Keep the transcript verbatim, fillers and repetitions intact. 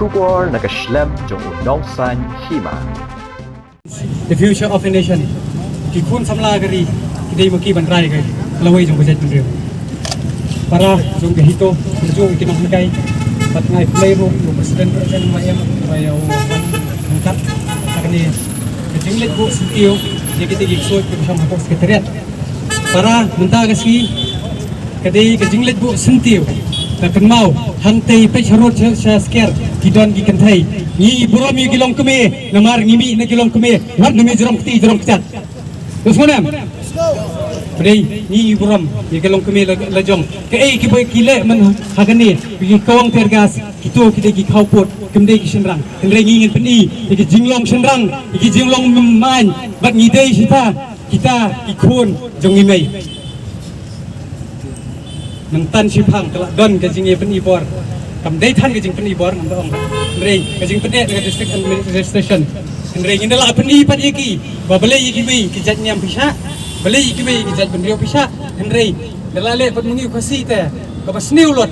Khubor na ka shlem jong u Nongsaiñ Hima. The future of a nation. Ki khun samla ka ri ki dei ma ki ban rai ka lawei jong ka jaitbynriew. Para jong ka HITO, jong ki nonghikai, bad nga ai khublei ruh ïa u President, President Y M, ba ïa u ban nangkat ha kane ka jingleit buh syntiew ïa kita ki ksuid kiba shong hapoh Secretariat. Para mynta ka sngi ka dei ka jingleit buh syntiew. Ka kynmaw hangtei peit harud sha, sha sker ki don ki kynthei. Ngi burom ïa ki longkmie namar ngi mih na ki longkmie wat na me jrong kti jrong kjat. Te sngewnem? Pdei ngi burom ïa ki longkmie la, la jong. Kaei kiba ki leh man ha kane, ki kawang tear gas, kito ki dei ki khawpud, kim dei ki shynrang. Hynrei ngi ngin pyni ïa ki jinglong shynrang, ïa ki jinglong main, bad ngi dei shita kita ki khun jong ngi mei. Nangta shiphang ka la don ka jingïapyni bor. Kam dei than ka jingpyni bor ngam da ong. Hynrei ka jingpyni ka district administration. Hynrei ngin da la pyni pat ïa ki ba balei ïa ki mei ki jait niam pisa, balei ïa ki mei ki jaitbynriew pisa. Hynrei da la leh pat mynta ka sngi te kaba sniew lut.